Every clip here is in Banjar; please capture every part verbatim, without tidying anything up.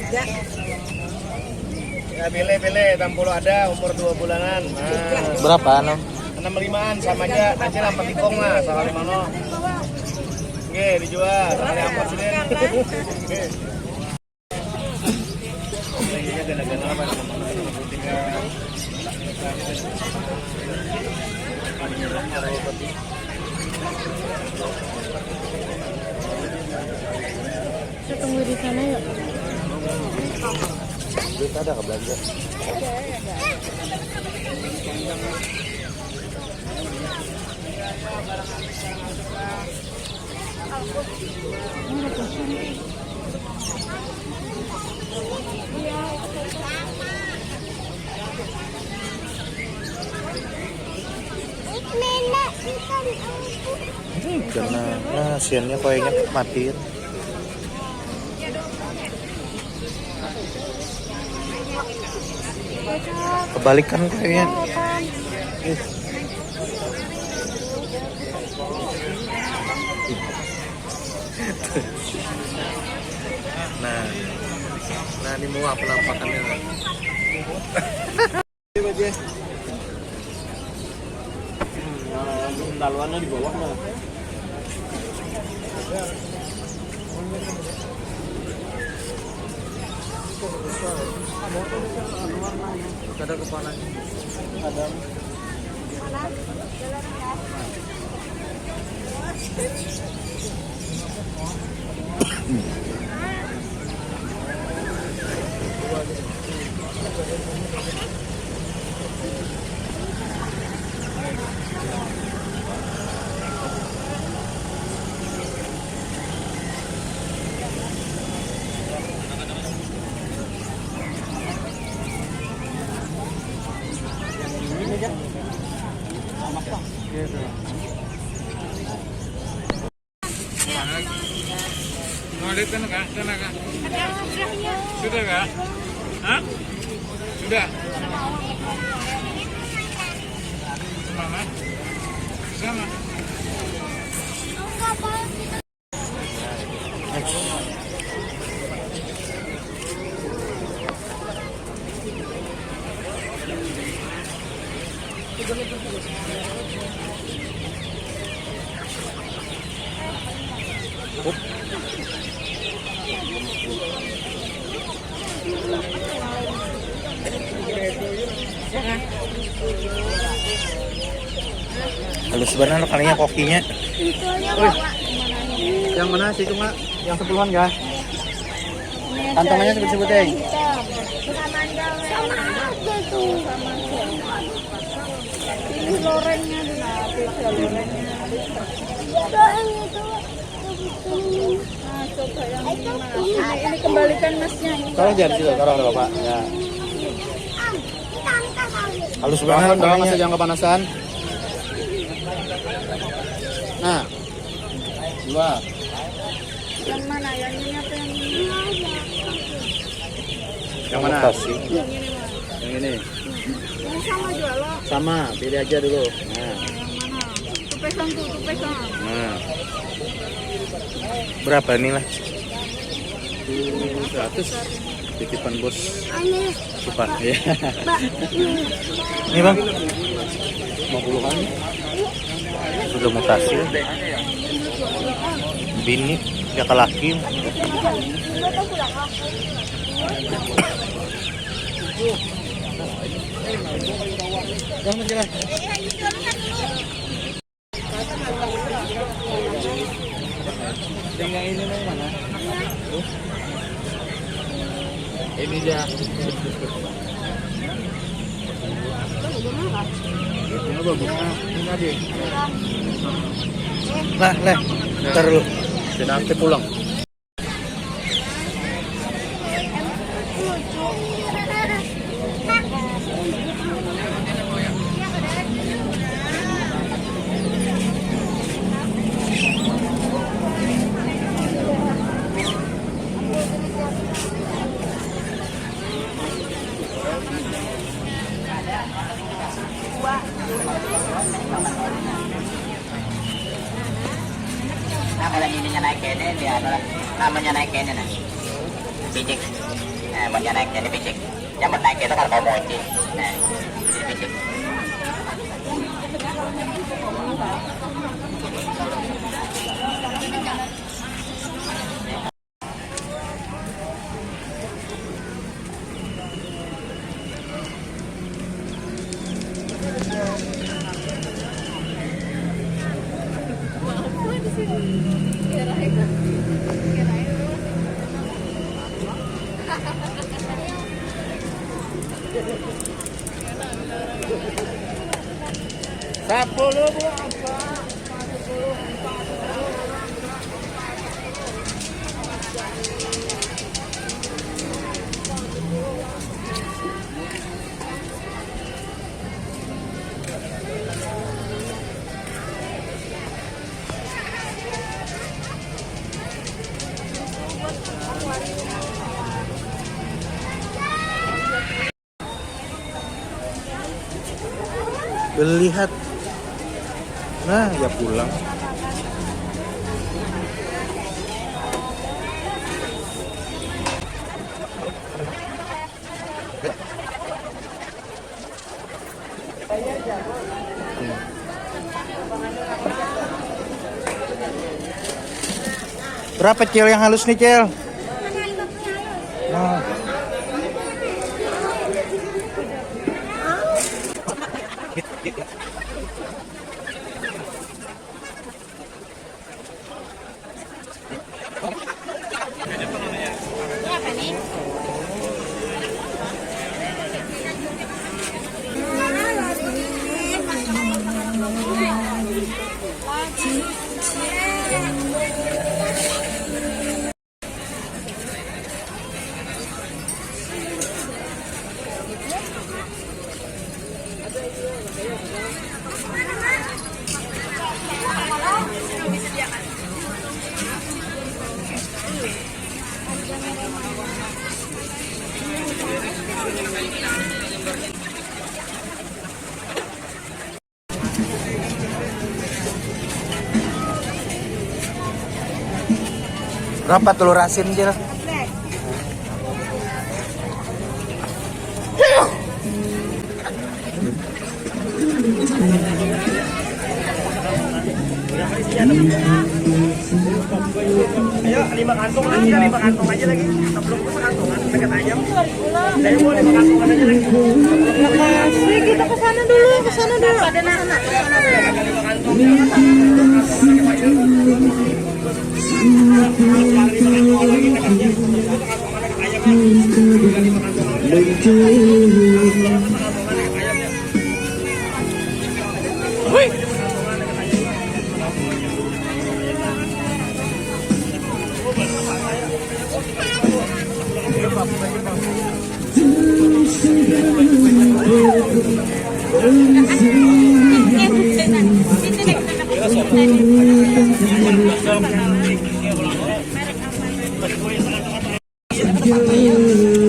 Ya, pilih, pilih. Enam puluh ada, umur dua bulanan. Nah. Berapa, enam? Enam limaan, sama aja. Aja lah, empat ikong lah, salah lima no. Oke, dijual. Salah lima no, sudah. Oke. Kita tunggu di sana yuk. Duit ada ke belanja? Ini kena, nah, siannya kayaknya mati. Kebalikan kayaknya. Ih. Nah, nah, ini mau penampakannya. Laluannya di bawah lah. Ada kepala. Ada. Sudah, Kak? Hah? Sudah? Sana? Sana? Halus banar kalinya kokinya. Wih. Yang mana sih, cuma yang sepuluhan kah? Kantongnya sebut-sebut, Deng. Sama aja tuh. Ini lorengnya, nah, beda lorengnya. Nah, coba yang ini, Mas. Ini, ini kembalikan masnya. Ini. Taruh aja di situ, taruh ada Bapak. Ya. Halus banget, taruh masih jangan kepanasan. Nah. Dua. Yang mana? Yang ini apa yang ini? Yang mana? Yang ini, Mas. Yang ini. Ini sama jual, loh. Sama, pilih aja dulu. Nah. Nah, yang mana? Tuh pegang tuh, tuh pegang. Nah. Berapa inilah? Seratus. Titipan bos. Anu. Suka. Iya. Mbak. Ini, Bang. Lima puluh kan? Sudah mutasi. Bini, ya, ke laki. Jangan menjelaskan. Yang ini yang mana? Ini dia. Ini bagus. Nah, ini tadi. Lah, leh. Ntar dulu. Nanti pulang. Nah, kalau ininya naik ke ini, dia apa? Namanya naik ke ini, nah. Bidik. Nah, munnya naik jadi picik. Nyaman naik itu kalau mau moci. Nah, jadi picik. Sepuluh, Bu, empat. Belihat. Nah, ya pulang. Berapa, Cil, yang halus nih, Cil? Nah. Berapa telur asin, Cil? Ayo, lima kantong lagi, lima kantong aja lagi. Sebelum ke sekantongan, dekat aja. Ayo, Bu, lima kantongan aja lagi. Makasih, kita ke sana dulu, ke sana dulu. Ada sana.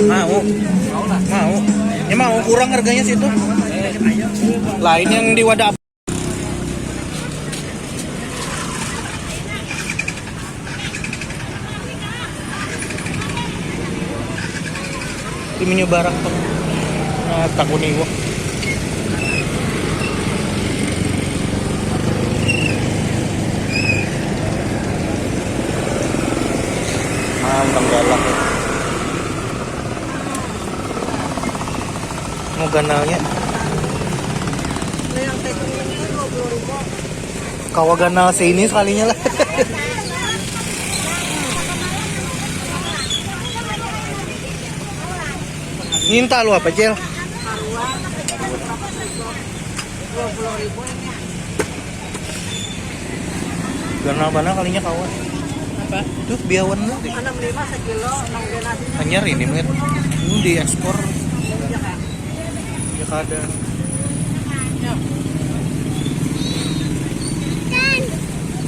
Mau. Mau. Ya mau, kurang harganya situ. Lain yang di wadah. Ini menyebarak tuh. Nah, takuni gua. Nah, orang galak. Mau ganalnya. Kawa ganal sini sekalinya lah. Minta lu apa, Cil? Ganal banar kalinya kawa. Apa? Tuh biawan lu deh. Enam lima sekilo, nang dia nasinya. Anyar ini, Mit. Ini diekspor. Iya, Kak. Ya kada. Ya.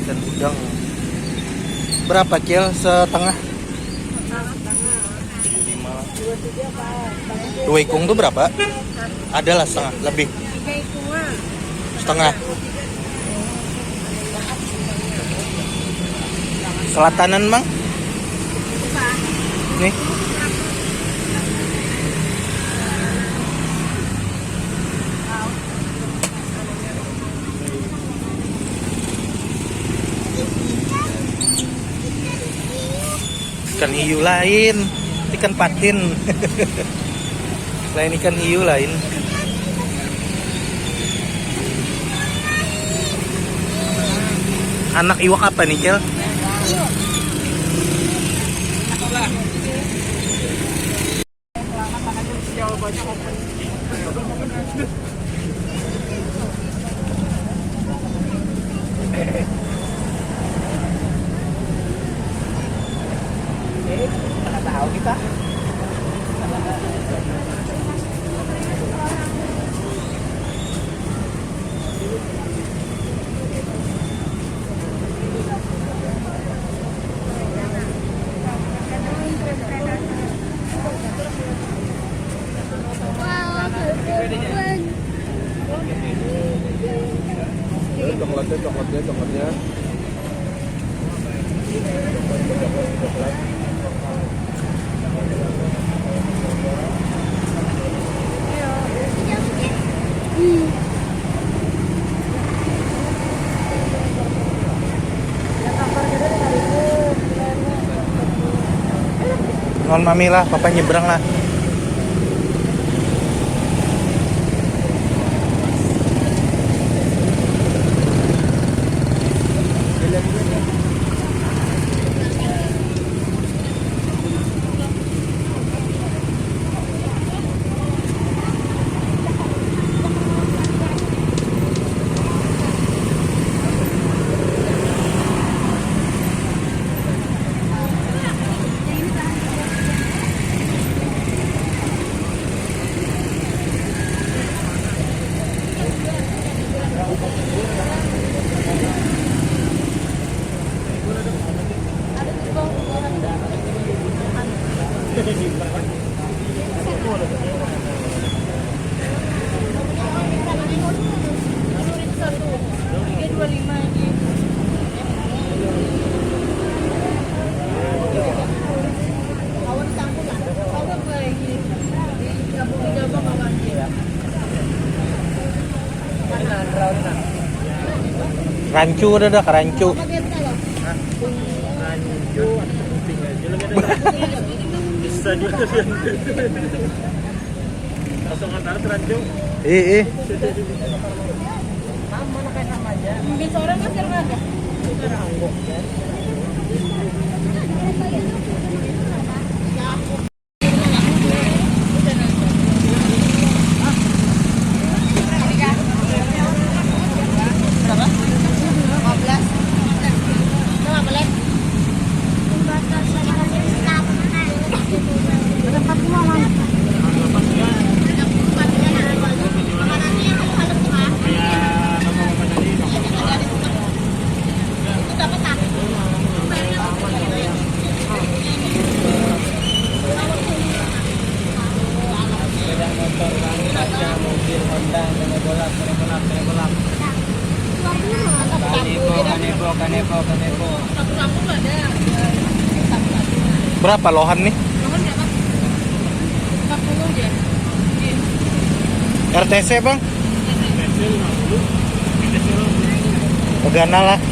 Ikan udang. Berapa, Cil? Setengah? Setengah. Tujuh lima lah. Dua ikung tuh berapa? Adalah setengah, lebih. Tiga ikungan. Setengah. Selatanan, Mang? Nih. Ikan hiu lain, ikan patin. Lain ikan hiu lain. Anak iwak apa nih, Cel? Eh, mana tahu kita. Coklatnya, coklatnya, coklatnya. Non mami lah, papa nyebrang lah. Rancu ada dah, rancu. Bisa juga sih. Langsung antara rancu. Eh, eh. Mungkin seorang kan sekarang ada. Sepeda motor, kaca, mobil, Honda, kena bolak, kena bolak, kena bolak. Kanebo, kanebo, kanebo, kanebo. Berapa lohan nih? Lohan berapa? Empat puluh dia. R T C, Bang? Ganal lah.